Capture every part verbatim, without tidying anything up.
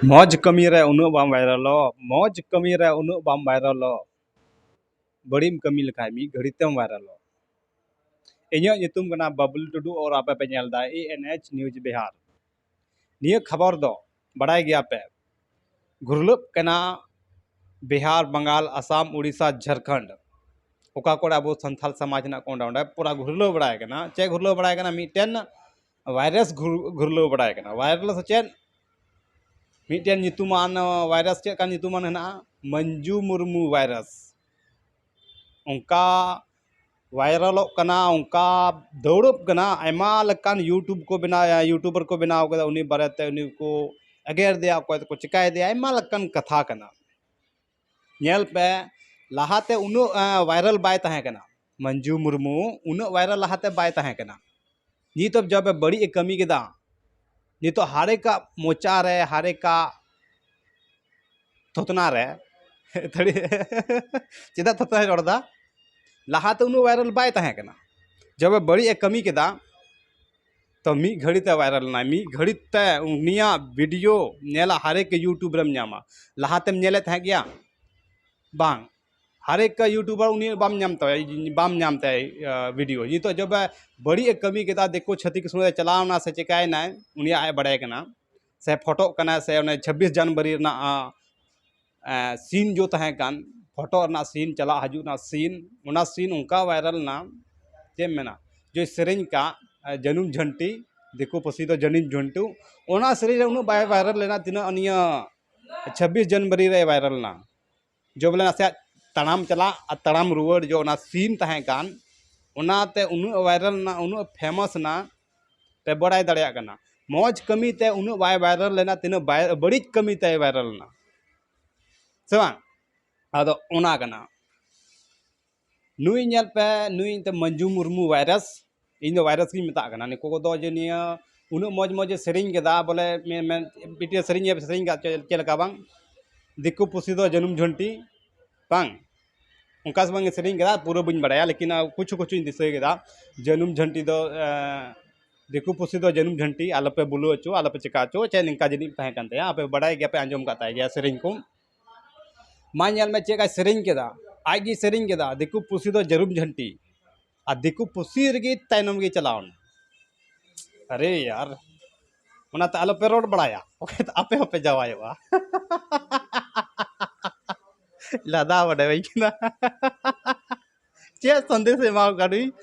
ᱢᱚᱡᱽ ᱠᱟᱹᱢᱤ ᱨᱮ ᱩᱱᱟᱹᱜ ᱵᱟᱢ ᱵᱷᱟᱭᱨᱟᱞᱚᱜ, ᱢᱚᱡᱽ ᱠᱟᱹᱢᱤ ᱨᱮ ᱩᱱᱟᱹᱜ ᱵᱟᱢ ᱵᱷᱟᱭᱨᱟᱞᱚᱜ, ᱵᱟᱹᱲᱤᱡ ᱮᱢ ᱠᱟᱹᱢᱤ ᱞᱮᱠᱷᱟᱱ ᱢᱤᱫ ᱜᱷᱟᱹᱲᱤ ᱛᱮᱢ ᱵᱷᱟᱭᱨᱟᱞᱚᱜ᱾ ᱤᱧᱟᱹᱜ ᱧᱩᱛᱩᱢ ᱠᱟᱱᱟ ᱵᱟᱵᱞᱩ ᱴᱩᱰᱩ ᱟᱨ ᱟᱯᱮ ᱯᱮ ᱧᱮᱞ ᱮᱫᱟ ᱮ ᱮᱱ ᱮᱭᱤᱪ News ᱵᱤᱦᱟᱨ᱾ ᱱᱤᱭᱟᱹ ᱠᱷᱚᱵᱚᱨ ᱫᱚ ᱵᱟᱲᱟᱭ ᱜᱮᱭᱟ ᱯᱮ, ᱜᱷᱩᱨᱞᱟᱹᱜ ᱠᱟᱱᱟ ᱵᱤᱦᱟᱨ, ᱵᱟᱝᱜᱟᱞ, ᱟᱥᱟᱢ, ᱩᱲᱤᱥᱥᱟ, ᱡᱷᱟᱲᱠᱷᱚᱸᱰ, ᱚᱠᱟ ᱠᱚᱨᱮ ᱟᱵᱚ ᱥᱟᱱᱛᱟᱲ ᱥᱚᱢᱟᱡᱽ ᱦᱮᱱᱟᱜ ᱠᱚ ᱚᱸᱰᱮ, ᱚᱸᱰᱮ ᱯᱩᱨᱟ ᱜᱷᱩᱨᱞᱟᱹᱣ ᱵᱟᱲᱟᱭ ᱠᱟᱱᱟ᱾ ᱪᱮᱫ ᱜᱷᱩᱨᱞᱟᱹᱣ ᱵᱟᱲᱟᱭ ᱠᱟᱱᱟ? ᱢᱤᱫᱴᱮᱱ ᱵᱷᱟᱭᱨᱟᱥ ᱜᱷᱩᱨ-, ᱜᱷᱩᱨᱞᱟᱹᱣ ᱵᱟᱲᱟᱭ ᱠᱟᱱᱟ᱾ ᱵᱷᱟᱭᱨᱟᱥ ᱪᱮᱫ? ᱢᱤᱫᱴᱮᱱ ᱧᱩᱛᱩᱢᱟᱱ, ᱟᱸ, ᱵᱷᱟᱭᱨᱟᱥ ᱪᱮᱫ ᱞᱮᱠᱟᱱ ᱧᱩᱛᱩᱢᱟᱱ ᱦᱮᱱᱟᱜᱼᱟ? ᱢᱟᱧᱡᱩ ᱢᱩᱨᱢᱩ ᱵᱷᱟᱭᱨᱟᱥ᱾ ᱚᱱᱠᱟ ᱵᱷᱟᱭᱨᱟᱞᱚᱜ ᱠᱟᱱᱟ, ᱚᱱᱠᱟ ᱫᱟᱹᱣᱲᱟᱹᱜ ᱠᱟᱱᱟ, ᱟᱭᱢᱟ ᱞᱮᱠᱟᱱ YouTube ᱠᱚ ᱵᱮᱱᱟᱣ, YouTuber ᱠᱚ ᱵᱮᱱᱟᱣ ᱠᱟᱫᱟ, ᱩᱱᱤ ᱵᱟᱨᱮᱛᱮ ᱩᱱᱤ ᱠᱚ ᱮᱜᱮᱨ ᱫᱮᱭᱟ, ᱚᱠᱚᱭ ᱫᱚᱠᱚ ᱪᱤᱠᱟᱹᱭ ᱫᱮᱭᱟ, ᱟᱭᱢᱟ ᱞᱮᱠᱟᱱ ᱠᱟᱛᱷᱟ ᱠᱟᱱᱟ᱾ ᱧᱮᱞ ᱯᱮ, ᱞᱟᱦᱟᱛᱮ ᱩᱱᱟᱹᱜ, ᱟᱸ, ᱵᱷᱟᱭᱨᱟᱞ ᱵᱟᱭ ᱛᱟᱦᱮᱸ ᱠᱟᱱᱟ᱾ ᱢᱟᱧᱡᱩ ᱢᱩᱨᱢᱩ ᱩᱱᱟᱹᱜ ᱵᱷᱟᱭᱨᱟᱞ ᱞᱟᱦᱟᱛᱮ ᱵᱟᱭ ᱛᱟᱦᱮᱸ ᱠᱟᱱᱟ᱾ ᱱᱤᱛᱚᱜ ᱡᱚᱵᱮ ᱵᱟᱹᱲᱤᱡ ᱮ ᱠᱟᱹᱢᱤ ᱠᱮᱫᱟ, ᱱᱤᱛᱚᱜ ᱦᱟᱨᱮᱠᱟᱜ ᱢᱚᱪᱟ ᱨᱮ, ᱦᱟᱨᱮᱠᱟᱜ ᱛᱷᱚᱛᱱᱟ ᱨᱮ, ᱛᱷᱟᱹᱲᱤ-, ᱪᱮᱫᱟᱜ ᱛᱷᱚᱛᱱᱟᱭ ᱨᱚᱲ ᱮᱫᱟ? ᱞᱟᱦᱟᱛᱮ ᱩᱱᱟᱹᱜ ᱵᱷᱟᱭᱨᱟᱞ ᱵᱟᱭ ᱛᱟᱦᱮᱸ ᱠᱟᱱᱟ᱾ ᱡᱚᱵᱮ ᱵᱟᱹᱲᱤᱡ ᱮ ᱠᱟᱹᱢᱤ ᱠᱮᱫᱟ, ᱛᱚ ᱢᱤᱫ ᱜᱷᱟᱹᱲᱤ ᱛᱮ ᱵᱷᱟᱭᱨᱟᱞ ᱮᱱᱟᱭ᱾ ᱢᱤᱫ ᱜᱷᱟᱹᱲᱤ ᱛᱮ ᱩᱱᱤᱭᱟᱜ ᱵᱷᱤᱰᱤᱭᱳ ᱧᱮᱞᱟ ᱦᱟᱨᱮᱠ YouTube ᱨᱮᱢ ᱧᱟᱢᱟ᱾ ᱞᱟᱦᱟᱛᱮᱢ ᱧᱮᱞᱮᱫ ᱛᱟᱦᱮᱸ ᱜᱮᱭᱟ? ᱵᱟᱝ᱾ ᱦᱟᱨᱮᱠ YouTuber ᱩᱱᱤ ᱵᱟᱢ ᱧᱟᱢ ᱛᱟᱭᱟ, ᱵᱟᱢ ᱧᱟᱢ ᱛᱟᱭᱟ, ᱟ, ᱵᱷᱤᱰᱤᱭᱳ᱾ ᱱᱤᱛᱚᱜ ᱡᱚᱵᱮ ᱵᱟᱹᱲᱤᱡ ᱮ ᱠᱟᱹᱢᱤ ᱠᱮᱫᱟ, ᱫᱤᱠᱩ ᱪᱷᱟᱹᱛᱤᱠ ᱥᱚᱸᱜᱮ ᱪᱟᱞᱟᱣ ᱮᱱᱟ ᱥᱮ ᱪᱤᱠᱟᱭᱮᱱᱟᱭ, ᱩᱱᱤᱭᱟᱜ ᱟᱡ ᱵᱟᱲᱟᱭ ᱠᱟᱱᱟ᱾ ᱥᱮ ᱯᱷᱚᱴᱚᱜ ᱠᱟᱱᱟ, ᱥᱮ ᱚᱱᱮ ᱪᱷᱟᱵᱵᱤᱥ ᱡᱟᱱᱩᱣᱟᱨᱤ ᱨᱮᱱᱟᱜ, ᱟ, ᱮ, ᱥᱤᱱ ᱡᱚ ᱛᱟᱦᱮᱸ ᱠᱟᱱ, ᱯᱷᱚᱴᱚ ᱨᱮᱱᱟᱜ ᱥᱤᱱ, ᱪᱟᱞᱟᱜ ᱦᱤᱡᱩᱜ ᱨᱮᱱᱟᱜ ᱥᱤᱱ, ᱚᱱᱟ ᱥᱤᱱ ᱚᱱᱠᱟ ᱵᱷᱟᱭᱨᱟᱞ ᱮᱱᱟ, ᱪᱮᱫ ᱮᱢ ᱢᱮᱱᱟ, ᱡᱮ ᱥᱮᱨᱮᱧ ᱠᱟᱜ, ᱮ, ᱡᱟᱹᱱᱩᱢ ᱡᱷᱟᱹᱱᱴᱤ, ᱫᱤᱠᱩ ᱯᱟᱹᱨᱥᱤ ᱫᱚ ᱡᱟᱹᱱᱤᱢ ᱡᱷᱟᱹᱱᱴᱩ, ᱚᱱᱟ ᱥᱮᱨᱮᱧ ᱨᱮ ᱩᱱᱟᱹᱜ ᱵᱟᱭ ᱵᱷᱟᱭᱨᱟᱞ ᱞᱮᱱᱟ, ᱛᱤᱱᱟᱹᱜ ᱱᱤᱭᱟᱹ ᱪᱷᱟᱵᱵᱤᱥ ᱡᱟᱱᱩᱣᱟᱨᱤ ᱨᱮ ᱵᱷᱟᱭᱨᱟᱞ ᱮᱱᱟ᱾ ᱡᱚᱵᱮ ᱱᱟᱥᱮᱭᱟᱜ ᱛᱟᱲᱟᱢ ᱪᱟᱞᱟᱜ ᱟᱨ ᱛᱟᱲᱟᱢ ᱨᱩᱣᱟᱹᱲ ᱡᱚ ᱚᱱᱟ ᱥᱤᱱ ᱛᱟᱦᱮᱸ ᱠᱟᱱ, ᱚᱱᱟᱛᱮ ᱩᱱᱟᱹᱜ ᱵᱷᱟᱭᱨᱟᱞ ᱮᱱᱟ, ᱩᱱᱟᱹᱜ ᱯᱷᱮᱢᱟᱥ ᱮᱱᱟ, ᱯᱮ ᱵᱟᱲᱟᱭ ᱫᱟᱲᱮᱭᱟᱜ ᱠᱟᱱᱟ᱾ ᱢᱚᱡᱽ ᱠᱟᱹᱢᱤ ᱛᱮ ᱩᱱᱟᱹᱜ ᱵᱟᱭ ᱵᱷᱟᱭᱨᱟᱞ ᱞᱮᱱᱟ, ᱛᱤᱱᱟᱹᱜ ᱵᱟᱭ, ᱵᱟᱹᱲᱤᱡ ᱠᱟᱹᱢᱤ ᱛᱮᱭ ᱵᱷᱟᱭᱨᱟᱞ ᱮᱱᱟ, ᱥᱮ ᱵᱟᱝ? ᱟᱫᱚ ᱚᱱᱟ ᱠᱟᱱᱟ᱾ ᱱᱩᱭ ᱧᱮᱞ ᱯᱮ, ᱱᱩᱭ ᱮᱱᱛᱮ ᱢᱟᱹᱱᱡᱩ ᱢᱩᱨᱢᱩ ᱵᱷᱟᱭᱨᱟᱥ, ᱤᱧ ᱫᱚ ᱵᱷᱟᱭᱨᱟᱥ ᱜᱤᱧ ᱢᱮᱛᱟᱜ ᱠᱟᱱᱟ᱾ ᱱᱩᱠᱩ ᱠᱚᱫᱚ ᱡᱮ ᱱᱤᱭᱟᱹ ᱩᱱᱟᱹᱜ ᱢᱚᱡᱽ ᱢᱚᱡᱽ ᱮ ᱥᱮᱨᱮᱧ ᱠᱮᱫᱟ, ᱵᱚᱞᱮ ᱢᱮ-, ᱢᱮ-, ᱢᱤᱫᱴᱮᱱ ᱥᱮᱨᱮᱧ ᱮ ᱥᱮᱨᱮᱧ ᱠᱟᱫ, ᱪᱮᱫ, ᱪᱮᱫ ᱞᱮᱠᱟ ᱵᱟᱝ, ᱫᱤᱠᱩ ᱯᱩᱥᱤ ᱫᱚ ᱡᱟᱹᱱᱩᱢ ᱡᱷᱟᱹᱱᱴᱤ, ᱵᱟᱝ? ᱚᱱᱠᱟ ᱥᱮ ᱵᱟᱝ ᱮ ᱥᱮᱨᱮᱧ ᱠᱮᱫᱟ, ᱯᱩᱨᱟᱹ ᱵᱟᱹᱧ ᱵᱟᱲᱟᱭᱟ, ᱞᱮᱠᱤᱱ, ᱟ, ᱠᱩᱪᱷᱩ ᱠᱩᱪᱷᱩᱧ ᱫᱤᱥᱟᱹ ᱠᱮᱫᱟ᱾ ᱡᱟᱹᱱᱩᱢ ᱡᱷᱟᱹᱱᱴᱤ ᱫᱚ, ᱮ, ᱫᱤᱠᱩ ᱯᱩᱥᱤ ᱫᱚ ᱡᱟᱹᱱᱩᱢ ᱡᱷᱟᱹᱱᱴᱤ, ᱟᱞᱚᱯᱮ ᱵᱩᱞᱟᱹ ᱦᱚᱪᱚ, ᱟᱞᱚᱯᱮ ᱪᱮᱠᱟ ᱦᱚᱪᱚ, ᱪᱮᱫ ᱱᱤᱝᱠᱟ ᱡᱟᱹᱱᱤᱡ ᱛᱟᱦᱮᱸ ᱠᱟᱱ ᱛᱟᱭᱟ, ᱟᱯᱮ ᱵᱟᱰᱟᱭ ᱜᱮᱭᱟ ᱯᱮ, ᱟᱸᱡᱚᱢ ᱠᱟᱜ ᱛᱟᱭ ᱜᱮᱭᱟ ᱥᱮᱨᱮᱧ ᱠᱚ᱾ ᱢᱟ ᱧᱮᱞ ᱢᱮ ᱪᱮᱫ ᱞᱮᱠᱟᱭ ᱥᱮᱨᱮᱧ ᱠᱮᱫᱟ, ᱟᱡ ᱜᱮ ᱥᱮᱨᱮᱧ ᱠᱮᱫᱟ, ᱫᱤᱠᱩ ᱯᱩᱥᱤ ᱫᱚ ᱡᱟᱹᱱᱩᱢ ᱡᱷᱟᱹᱱᱴᱤ, ᱟᱨ ᱫᱤᱠᱩ ᱯᱩᱥᱤ ᱨᱮᱜᱮ ᱛᱟᱭᱱᱚᱢ ᱜᱮ ᱪᱟᱞᱟᱣ ᱮᱱᱟ᱾ ᱟᱨᱮ ᱭᱟᱨ, ᱚᱱᱟᱛᱮ ᱟᱞᱚᱯᱮ ᱨᱚᱲ ᱵᱟᱲᱟᱭᱟ, ᱵᱟᱠᱷᱟᱡ ᱫᱚ ᱟᱯᱮ ᱦᱚᱸᱯᱮ ᱡᱟᱶᱟᱭᱚᱜᱼᱟ᱾ ᱞᱟᱸᱫᱟ ᱵᱟᱰᱟᱭ ᱵᱟᱹᱧ ᱠᱟᱱᱟ᱾ ᱪᱮᱫ ᱥᱟᱸᱫᱮᱥ ᱮ ᱮᱢᱟ ᱠᱟᱫ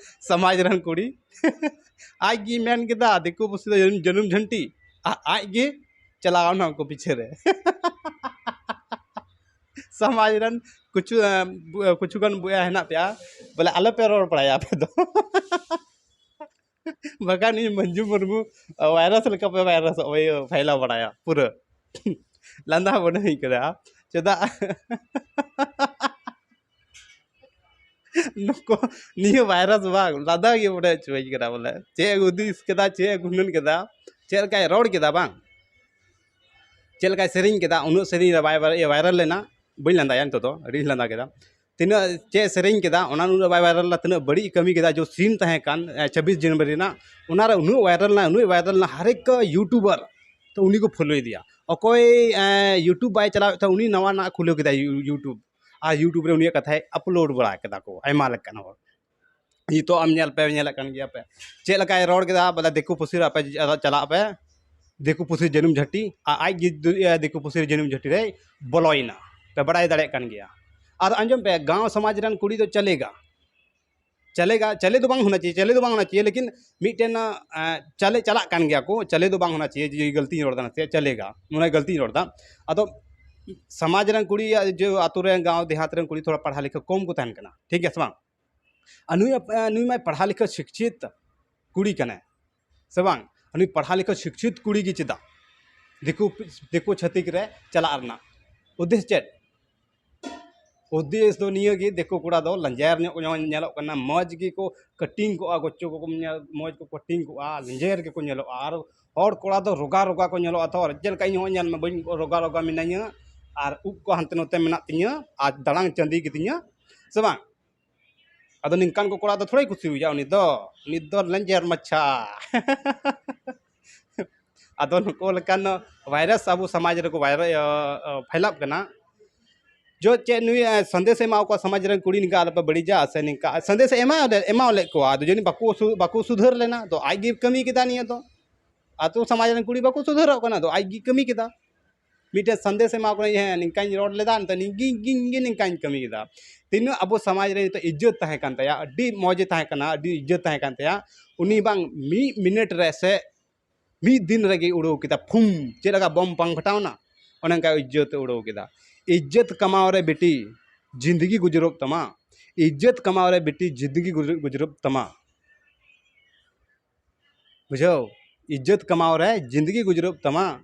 ᱥᱚᱢᱟᱡᱽ ᱨᱮᱱ ᱠᱩᱲᱤ? ᱟᱡ ᱜᱮ ᱢᱮᱱ ᱠᱮᱫᱟ ᱫᱤᱠᱩ ᱯᱩᱥᱤ ᱫᱚ ᱡᱟᱹᱱᱩᱢ ᱡᱷᱟᱹᱱᱴᱤ, ᱟᱨ ᱟᱡ ᱜᱮ ᱪᱟᱞᱟᱣ ᱮᱱᱟ ᱩᱱᱠᱩ ᱯᱤᱪᱷᱮ ᱨᱮ᱾ ᱥᱚᱢᱟᱡᱽ ᱨᱮᱱ ᱠᱤᱪᱷᱩ, ᱮᱸ, ᱵᱩ-, ᱠᱤᱪᱷᱩ ᱜᱟᱱ ᱵᱚᱭᱦᱟ ᱦᱮᱱᱟᱜ ᱯᱮᱭᱟ, ᱵᱚᱞᱮ ᱟᱞᱚᱯᱮ ᱨᱚᱲ ᱵᱟᱲᱟᱭᱟ ᱟᱯᱮ ᱫᱚ᱾ ᱵᱟᱠᱷᱟᱱ ᱤᱧ ᱢᱟᱹᱱᱡᱩ ᱢᱩᱨᱢᱩ ᱵᱷᱟᱭᱨᱟᱥ ᱞᱮᱠᱟ ᱯᱮ ᱵᱷᱟᱭᱨᱟᱥᱚᱜ, ᱤᱭᱟᱹ, ᱯᱷᱟᱭᱞᱟᱣ ᱵᱟᱲᱟᱭᱟ ᱯᱩᱨᱟᱹ᱾ ᱞᱟᱸᱫᱟ ᱵᱚᱱᱮ ᱦᱩᱭ ᱠᱟᱱᱟ᱾ ᱪᱮᱫᱟᱜ? ᱱᱩᱠᱩ, ᱱᱤᱭᱟᱹ ᱵᱷᱟᱭᱨᱟᱥ ᱵᱟᱝ, ᱞᱟᱸᱫᱟ ᱜᱮ ᱵᱚᱱᱮ ᱦᱚᱪᱚᱭ ᱠᱟᱱᱟ ᱵᱚᱞᱮ᱾ ᱪᱮᱫ ᱮ ᱦᱩᱫᱤᱥ ᱠᱮᱫᱟ, ᱪᱮᱫ ᱮ ᱜᱩᱱᱟᱹᱱ ᱠᱮᱫᱟ, ᱪᱮᱫ ᱞᱮᱠᱟᱭ ᱨᱚᱲ ᱠᱮᱫᱟ ᱵᱟᱝ, ᱪᱮᱫ ᱞᱮᱠᱟᱭ ᱥᱮᱨᱮᱧ ᱠᱮᱫᱟ, ᱩᱱᱟᱹᱜ ᱥᱮᱨᱮᱧ ᱨᱮ ᱵᱟᱭ ᱵᱷᱟᱭᱨᱟᱞ ᱞᱮᱱᱟ᱾ ᱵᱟᱹᱧ ᱞᱟᱸᱫᱟᱭᱟ ᱱᱤᱛᱚᱜ ᱫᱚ, ᱟᱹᱰᱤᱧ ᱞᱟᱸᱫᱟ ᱠᱮᱫᱟ᱾ ᱛᱤᱱᱟᱹᱜ ᱪᱮᱫ ᱮ ᱥᱮᱨᱮᱧ ᱠᱮᱫᱟ, ᱚᱱᱟ ᱩᱱᱟᱹᱜ ᱵᱟᱭ ᱵᱷᱟᱭᱨᱟᱞ ᱞᱮᱱᱟ᱾ ᱛᱤᱱᱟᱹᱜ ᱵᱟᱹᱲᱤᱡ ᱠᱟᱹᱢᱤ ᱠᱮᱫᱟ, ᱡᱚ ᱥᱤᱱ ᱛᱟᱦᱮᱸ ᱠᱟᱱ, ᱮ, ᱪᱷᱟᱵᱵᱤᱥ ᱡᱟᱱᱩᱣᱟᱨᱤ ᱨᱮᱱᱟᱜ, ᱚᱱᱟᱨᱮ ᱩᱱᱟᱹᱜ ᱵᱷᱟᱭᱨᱟᱞ ᱞᱮᱱᱟ, ᱩᱱᱟᱹᱜ ᱵᱷᱟᱭᱨᱟᱞ ᱞᱮᱱᱟ, ᱦᱟᱨᱮᱠ ᱭᱩᱴᱩᱵᱟᱨ ᱛᱚ ᱩᱱᱤ ᱠᱚ ᱯᱷᱚᱞᱳᱭᱮᱫᱮᱭᱟ᱾ ᱚᱠᱚᱭ, ᱮ, ᱭᱩᱴᱩᱵᱽ ᱵᱟᱭ ᱪᱟᱞᱟᱣᱮᱫ ᱛᱟᱦᱮᱸᱫ, ᱩᱱᱤ ᱱᱟᱣᱟ ᱱᱟᱜ ᱠᱷᱩᱞᱟᱹᱣ ᱠᱮᱫᱟᱭ ᱭᱩ-, ᱭᱩᱴᱩᱵᱽ᱾ ᱟᱨ ᱭᱩᱴᱩᱵᱽ ᱨᱮ ᱩᱱᱤᱭᱟᱜ ᱠᱟᱛᱷᱟᱭ ᱟᱯᱞᱳᱰ ᱵᱟᱲᱟ ᱠᱮᱫᱟ ᱠᱚ ᱟᱭᱢᱟ ᱞᱮᱠᱟᱱ ᱦᱚᱲ᱾ ᱱᱤᱛᱚᱜ ᱟᱢ ᱧᱮᱞ ᱯᱮ, ᱧᱮᱞᱮᱫ ᱠᱟᱱ ᱜᱮᱭᱟ ᱯᱮ ᱪᱮᱫ ᱞᱮᱠᱟᱭ ᱨᱚᱲ ᱠᱮᱫᱟ, ᱵᱚᱞᱮ ᱫᱤᱠᱩ ᱯᱩᱥᱤ ᱨᱮ ᱟᱯᱮ ᱪᱟᱞᱟᱜ ᱯᱮ, ᱫᱤᱠᱩ ᱯᱩᱥᱤ ᱡᱟᱹᱱᱩᱢ ᱡᱷᱟᱹᱴᱤ, ᱟᱨ ᱟᱡ ᱜᱮ ᱫᱩ-, ᱤᱭᱟᱹ, ᱫᱤᱠᱩ ᱯᱩᱥᱤ ᱡᱟᱹᱱᱩᱢ ᱡᱷᱟᱹᱴᱤ ᱨᱮᱭ ᱵᱚᱞᱚᱭᱮᱱᱟ᱾ ᱯᱮ ᱵᱟᱲᱟᱭ ᱫᱟᱲᱮᱭᱟᱜ ᱠᱟᱱ ᱜᱮᱭᱟ᱾ ᱟᱨ ᱟᱸᱡᱚᱢ ᱯᱮ, ᱜᱟᱶ ᱥᱚᱢᱟᱡᱽ ᱨᱮᱱ ᱠᱩᱲᱤ ᱫᱚ ᱪᱟᱞᱮᱜᱟ, ᱪᱟᱞᱮᱜᱟ, ᱪᱟᱞᱮ ᱫᱚ ᱵᱟᱝ ᱦᱳᱱᱟ ᱪᱟᱦᱤᱭᱮ, ᱪᱟᱞᱮ ᱫᱚ ᱵᱟᱝ ᱦᱳᱱᱟ ᱪᱟᱦᱤᱭᱮ, ᱞᱮᱠᱤᱱ ᱢᱤᱫᱴᱮᱱ, ᱮ, ᱪᱟᱞᱮ ᱪᱟᱞᱟᱜ ᱠᱟᱱ ᱜᱮᱭᱟ ᱠᱚ, ᱪᱟᱞᱮ ᱫᱚ ᱵᱟᱝ ᱦᱳᱱᱟ ᱪᱟᱦᱤᱭᱮ, ᱡᱮ ᱜᱟᱹᱞᱛᱤᱧ ᱨᱚᱲ ᱮᱫᱟ, ᱱᱟᱥᱮᱭᱟᱜ ᱪᱟᱞᱮᱜᱟ, ᱢᱟᱱᱮ ᱜᱟᱹᱞᱛᱤᱧ ᱨᱚᱲ ᱮᱫᱟ᱾ ᱟᱫᱚ ᱥᱚᱢᱟᱡᱽ ᱨᱮᱱ ᱠᱩᱲᱤ, ᱡᱮ ᱟᱛᱳ ᱨᱮᱱ, ᱜᱟᱶ ᱫᱮᱦᱟᱛ ᱨᱮᱱ ᱠᱩᱲᱤ ᱛᱷᱚᱲᱟ ᱯᱟᱲᱦᱟᱣ ᱞᱮᱠᱷᱟ ᱠᱚᱢ ᱠᱚ ᱛᱟᱦᱮᱱ ᱠᱟᱱᱟ, ᱴᱷᱤᱠ ᱜᱮᱭᱟ ᱥᱮ ᱵᱟᱝ? ᱟᱨ ᱱᱩᱭ, ᱱᱩᱭ ᱢᱟᱭ ᱯᱟᱲᱦᱟᱣ ᱞᱮᱠᱷᱟ ᱥᱤᱠᱪᱷᱤᱛ ᱠᱩᱲᱤ ᱠᱟᱱᱟᱭ, ᱥᱮ ᱵᱟᱝ? ᱱᱩᱭ ᱯᱟᱲᱦᱟᱣ ᱞᱮᱠᱷᱟ ᱥᱤᱠᱪᱷᱤᱛ ᱠᱩᱲᱤ ᱜᱮ ᱪᱮᱫᱟᱜ ᱫᱤᱠᱩ, ᱫᱤᱠᱩ ᱪᱷᱟᱹᱛᱤᱠ ᱨᱮ ᱪᱟᱞᱟᱜ ᱨᱮᱱᱟᱜ ᱩᱫᱽᱫᱮᱥ ᱪᱮᱫ? ᱩᱫᱽᱫᱮᱥ ᱫᱚ ᱱᱤᱭᱟᱹ ᱜᱮ, ᱫᱤᱠᱩ ᱠᱚᱲᱟ ᱫᱚ ᱞᱮᱸᱡᱮᱨ ᱧᱚᱜ ᱠᱚ ᱧᱮᱞᱚᱜ ᱠᱟᱱᱟ, ᱢᱚᱡᱽ ᱜᱮᱠᱚ ᱠᱟᱴᱤᱝ ᱠᱚᱜᱼᱟ, ᱜᱚᱪᱪᱚ ᱠᱚᱠᱚ ᱧᱮᱞ, ᱢᱚᱡᱽ ᱠᱚ ᱠᱟᱴᱤᱝ ᱠᱚᱜᱼᱟ, ᱞᱮᱸᱡᱮᱨ ᱜᱮᱠᱚ ᱧᱮᱞᱚᱜᱼᱟ᱾ ᱟᱨ ᱦᱚᱲ ᱠᱚᱲᱟ ᱫᱚ ᱨᱳᱜᱟ ᱨᱳᱜᱟ ᱠᱚ ᱧᱮᱞᱚᱜᱼᱟ᱾ ᱛᱚ ᱪᱮᱫ ᱞᱮᱠᱟ ᱤᱧ ᱦᱚᱸ ᱧᱮᱞ ᱢᱮ, ᱵᱟᱹᱧ ᱨᱳᱜᱟ ᱨᱳᱜᱟ ᱢᱤᱱᱟᱹᱧᱟ, ᱟᱨ ᱩᱵ ᱠᱚ ᱦᱟᱱᱛᱮ ᱱᱚᱛᱮ ᱢᱮᱱᱟᱜ ᱛᱤᱧᱟᱹ, ᱟᱨ ᱫᱟᱲᱟᱝ ᱪᱟᱸᱫᱤ ᱜᱮᱛᱤᱧᱟ, ᱥᱮ ᱵᱟᱝ? ᱟᱫᱚ ᱱᱤᱝᱠᱟᱱ ᱠᱚ ᱠᱚᱲᱟ ᱫᱚ ᱛᱷᱚᱲᱟᱭ ᱠᱩᱥᱤᱭᱟᱭᱟ ᱩᱱᱤ ᱫᱚ᱾ ᱩᱱᱤ ᱫᱚ ᱞᱮᱸᱡᱮᱨ ᱢᱟᱪᱷᱟ᱾ ᱟᱫᱚ ᱱᱩᱠᱩ ᱞᱮᱠᱟᱱ ᱵᱷᱟᱭᱨᱟᱥ ᱟᱵᱚ ᱥᱚᱢᱟᱡᱽ ᱨᱮᱠᱚ ᱵᱷᱟᱭᱨᱟ-, ᱤᱭᱟᱹ, ᱯᱷᱟᱭᱞᱟᱜ ᱠᱟᱱᱟ᱾ ᱡᱚ ᱪᱮᱫ ᱱᱩᱭ, ᱮ, ᱥᱟᱸᱫᱮᱥ ᱮ ᱮᱢᱟ ᱠᱚᱣᱟ ᱥᱚᱢᱟᱡᱽ ᱨᱮᱱ ᱠᱩᱲᱤ, ᱱᱤᱝᱠᱟ ᱟᱞᱚᱯᱮ ᱵᱟᱹᱲᱤᱡᱟ ᱥᱮ ᱱᱤᱝᱠᱟ ᱥᱟᱸᱫᱮᱥ ᱮ ᱮᱢᱟ, ᱮᱢᱟᱣ ᱞᱮᱫ ᱠᱚᱣᱟ᱾ ᱟᱫᱚ ᱡᱟᱹᱱᱤᱡ ᱵᱟᱠᱚ ᱥᱩ-, ᱵᱟᱠᱚ ᱥᱩᱫᱷᱟᱹᱨ ᱞᱮᱱᱟ᱾ ᱟᱫᱚ ᱟᱡ ᱜᱮ ᱠᱟᱹᱢᱤ ᱠᱮᱫᱟ ᱱᱤᱭᱟᱹ ᱫᱚ᱾ ᱟᱛᱳ ᱥᱚᱢᱟᱡᱽ ᱨᱮᱱ ᱠᱩᱲᱤ ᱵᱟᱠᱚ ᱥᱩᱫᱷᱟᱹᱨᱚᱜ ᱠᱟᱱᱟ, ᱟᱫᱚ ᱟᱡ ᱜᱮ ᱠᱟᱹᱢᱤ ᱠᱮᱫᱟ᱾ ᱢᱤᱫᱴᱮᱱ ᱥᱟᱸᱫᱮᱥ ᱮ ᱮᱢᱟ ᱠᱚ ᱠᱟᱱᱟ, "ᱦᱮᱸ, ᱱᱤᱝᱠᱟᱧ ᱨᱚᱲ ᱞᱮᱫᱟ, ᱱᱤᱛᱚᱜ ᱱᱤᱝᱠᱤ, ᱱᱤᱝᱠᱤ, ᱱᱤᱝᱠᱟᱧ ᱠᱟᱹᱢᱤ ᱠᱮᱫᱟ᱾" ᱛᱤᱱᱟᱹᱜ ᱟᱵᱚ ᱥᱚᱢᱟᱡᱽ ᱨᱮ ᱱᱤᱛᱚᱜ ᱤᱡᱽᱡᱚᱛ ᱛᱟᱦᱮᱸ ᱠᱟᱱ ᱛᱟᱭᱟ, ᱟᱹᱰᱤ ᱢᱚᱡᱽ ᱮ ᱛᱟᱦᱮᱸ ᱠᱟᱱᱟ, ᱟᱹᱰᱤ ᱤᱡᱽᱡᱚᱛ ᱛᱟᱦᱮᱸ ᱠᱟᱱ ᱛᱟᱭᱟ, ᱩᱱᱤ ᱵᱟᱝ ᱢᱤᱫ ᱢᱤᱱᱤᱴ ᱨᱮ ᱥᱮ ᱢᱤᱫ ᱫᱤᱱ ᱨᱮᱜᱮ ᱩᱲᱟᱹᱣ ᱠᱮᱫᱟ, ᱯᱷᱩᱢ, ᱪᱮᱫ ᱞᱮᱠᱟ ᱵᱚᱢ ᱵᱟᱝ ᱯᱷᱟᱴᱟᱣᱱᱟ, ᱚᱱᱮ ᱚᱱᱠᱟ ᱤᱡᱽᱡᱚᱛ ᱮ ᱩᱲᱟᱹᱣ ᱠᱮᱫᱟ᱾ ᱤᱡᱽᱡᱚᱛ ᱠᱟᱢᱟᱣ ᱨᱮ ᱵᱤᱴᱤ ᱡᱤᱱᱫᱜᱤ ᱜᱩᱡᱩᱨᱚᱜ ᱛᱟᱢᱟ, ᱤᱡᱽᱡᱚᱛ ᱠᱟᱢᱟᱣ ᱨᱮ ᱵᱤᱴᱤ ᱡᱤᱱᱫᱜᱤ ᱜᱩᱡᱩᱨ-, ᱜᱩᱡᱩᱨᱚᱜ ᱛᱟᱢᱟ᱾ ᱵᱩᱡᱷᱟᱹᱣ? ᱤᱡᱽᱡᱚᱛ ᱠᱟᱢᱟᱣ ᱨᱮ ᱡᱤᱱᱫᱜᱤ ᱜᱩᱡᱩᱨᱚᱜ ᱛᱟᱢᱟ,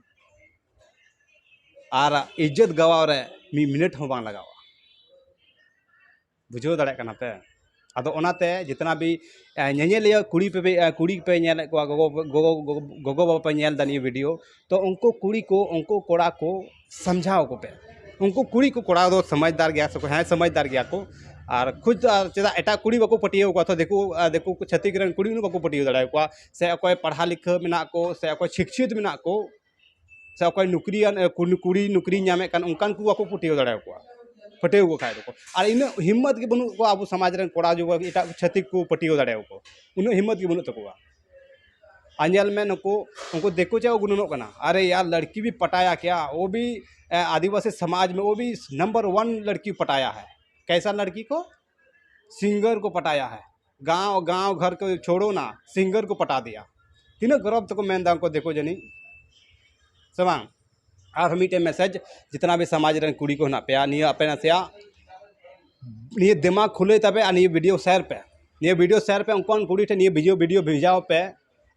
ᱟᱨ ᱤᱡᱽᱡᱚᱛ ᱜᱟᱣᱟᱣ ᱨᱮ ᱢᱤᱫ ᱢᱤᱱᱤᱴ ᱦᱚᱸ ᱵᱟᱝ ᱞᱟᱜᱟᱣᱟ᱾ ᱵᱩᱡᱷᱟᱹᱣ ᱫᱟᱲᱮᱭᱟᱜ ᱠᱟᱱᱟ ᱯᱮ? ᱟᱫᱚ ᱚᱱᱟᱛᱮ ᱡᱤᱛᱱᱟ ᱵᱷᱤ, ᱮ, ᱧᱮᱧᱮᱞᱤᱭᱟᱹ ᱠᱩᱲᱤ ᱯᱮ, ᱮ, ᱠᱩᱲᱤ ᱯᱮ ᱧᱮᱞᱮᱫ ᱠᱚᱣᱟ, ᱜᱚᱜᱚ, ᱜᱚᱜᱚ, ᱜᱚᱜᱚ, ᱜᱚᱜᱚ ᱵᱟᱵᱟ ᱯᱮ ᱧᱮᱞ ᱮᱫᱟ ᱱᱤᱭᱟᱹ ᱵᱷᱤᱰᱤᱭᱳ, ᱛᱚ ᱩᱱᱠᱩ ᱠᱩᱲᱤ ᱠᱚ, ᱩᱱᱠᱩ ᱠᱚᱲᱟ ᱠᱚ ᱥᱟᱢᱡᱷᱟᱣ ᱠᱚᱯᱮ᱾ ᱩᱱᱠᱩ ᱠᱩᱲᱤ ᱠᱚ, ᱠᱚᱲᱟ ᱫᱚ ᱥᱚᱢᱟᱡᱽᱫᱟᱨ ᱜᱮᱭᱟ ᱥᱮ ᱠᱚ, ᱦᱮᱸ, ᱥᱚᱢᱟᱡᱽᱫᱟᱨ ᱜᱮᱭᱟ ᱠᱚ᱾ ᱟᱨ ᱠᱷᱩᱫ, ᱟᱨ ᱪᱮᱫᱟᱜ ᱮᱴᱟᱜ ᱠᱩᱲᱤ ᱵᱟᱠᱚ ᱯᱟᱹᱴᱭᱟᱹᱣ ᱠᱚᱣᱟ? ᱛᱚ ᱫᱤᱠᱩ, ᱟᱨ ᱫᱤᱠᱩ ᱠᱚ, ᱪᱷᱟᱹᱛᱤᱠ ᱨᱮᱱ ᱠᱩᱲᱤ ᱩᱱᱟᱹᱜ ᱵᱟᱠᱚ ᱯᱟᱹᱴᱭᱟᱹᱣ ᱫᱟᱲᱮᱭᱟᱠᱚᱣᱟ, ᱥᱮ ᱚᱠᱚᱭ ᱯᱟᱲᱦᱟᱣ ᱞᱤᱠᱷᱟᱹ ᱢᱮᱱᱟᱜ ᱠᱚ, ᱥᱮ ᱚᱠᱚᱭ ᱥᱤᱠᱪᱷᱤᱛ ᱢᱮᱱᱟᱜ ᱠᱚ, ᱥᱮ ᱚᱠᱚᱭ ᱱᱩᱠᱨᱤᱭᱟᱱ, ᱮ, ᱠᱩ-, ᱠᱩᱲᱤ ᱱᱩᱠᱨᱤ ᱧᱟᱢᱮᱫ ᱠᱟᱱ, ᱚᱱᱠᱟᱱ ᱠᱚ ᱵᱟᱠᱚ ᱯᱟᱹᱴᱭᱟᱹᱣ ᱫᱟᱲᱮᱭᱟᱠᱚᱣᱟ, ᱯᱟᱹᱴᱭᱟᱹᱣ ᱠᱚ ᱠᱷᱟᱡ ᱫᱚᱠᱚ᱾ ᱟᱨ ᱤᱱᱟᱹᱜ ᱦᱤᱢᱢᱚᱛ ᱜᱮ ᱵᱟᱹᱱᱩᱜ ᱠᱚᱣᱟ ᱟᱵᱚ ᱥᱚᱢᱟᱡᱽ ᱨᱮᱱ ᱠᱚᱲᱟ ᱡᱩᱣᱟᱹ ᱮᱴᱟᱜ ᱪᱷᱟᱹᱛᱤᱠ ᱠᱚ ᱯᱟᱹᱴᱭᱟᱹᱣ ᱫᱟᱲᱮᱭᱟᱠᱚ, ᱩᱱᱟᱹᱜ ᱦᱤᱢᱢᱚᱛ ᱜᱮ ᱵᱟᱹᱱᱩᱜ ᱛᱟᱠᱚᱣᱟ᱾ ᱟᱨ ᱧᱮᱞ ᱢᱮ ᱱᱩᱠᱩ, ᱩᱱᱠᱩ ᱫᱤᱠᱩ ᱪᱮᱫ ᱠᱚ ᱜᱩᱱᱟᱹᱱᱚᱜ ᱠᱟᱱᱟ, "ᱟᱨᱮ ᱭᱟᱨ, ᱞᱟᱲᱠᱤ ᱵᱷᱤ ᱯᱟᱴᱟᱭᱟ ᱠᱭᱟ, ᱣᱳ ᱵᱷᱤ, ᱮ, ᱟᱫᱤᱵᱟᱥᱤ ᱥᱚᱢᱟᱡᱽ ᱢᱮ ᱣᱳ ᱵᱷᱤ ᱱᱚᱢᱵᱚᱨ ᱚᱣᱟᱱ ᱞᱟᱲᱠᱤ ᱯᱟᱴᱟᱭᱟ ᱦᱟᱭ, ᱠᱮᱭᱥᱟ ᱞᱟᱲᱠᱤ ᱠᱚ, ᱥᱤᱝᱜᱟᱨ ᱠᱚ ᱯᱟᱴᱟᱭᱟ ᱦᱟᱭ, ᱜᱟᱸᱣ, ᱜᱟᱸᱣ ᱜᱷᱚᱨ ᱠᱚ ᱪᱷᱳᱲᱳ ᱱᱟ, ᱥᱤᱝᱜᱟᱨ ᱠᱚ ᱯᱟᱴᱟ ᱫᱤᱭᱟ᱾" ᱛᱤᱱᱟᱹᱜ ᱜᱚᱨᱚᱵᱽ ᱛᱮᱠᱚ ᱢᱮᱱᱫᱟ ᱩᱱᱠᱩ ᱫᱤᱠᱩ ᱡᱟᱹᱱᱤᱡ, ᱥᱮ ᱵᱟᱝ? ᱟᱨᱦᱚᱸ ᱢᱤᱫᱴᱮᱱ ᱢᱮᱥᱮᱡᱽ, ᱡᱤᱛᱱᱟ ᱵᱷᱤ ᱥᱚᱢᱟᱡᱽ ᱨᱮᱱ ᱠᱩᱲᱤ ᱠᱚ ᱦᱮᱱᱟᱜ ᱯᱮᱭᱟ, ᱱᱤᱭᱟᱹ ᱟᱯᱮ ᱱᱟᱥᱮᱭᱟᱜ ᱱᱤᱭᱟᱹ ᱫᱤᱢᱟᱜᱽ ᱠᱷᱩᱞᱟᱹᱭ ᱛᱟᱯᱮ ᱟᱨ ᱱᱤᱭᱟᱹ ᱵᱷᱤᱰᱤᱭᱳ ᱥᱮᱭᱟᱨ ᱯᱮ, ᱱᱤᱭᱟᱹ ᱵᱷᱤᱰᱤᱭᱳ ᱥᱮᱭᱟᱨ ᱯᱮ, ᱩᱱᱠᱩ ᱠᱩᱲᱤ ᱴᱷᱮᱱ ᱱᱤᱭᱟᱹ ᱵᱷᱤᱰᱤᱭᱳ, ᱵᱷᱤᱰᱤᱭᱳ ᱵᱷᱮᱡᱟᱣ ᱯᱮ,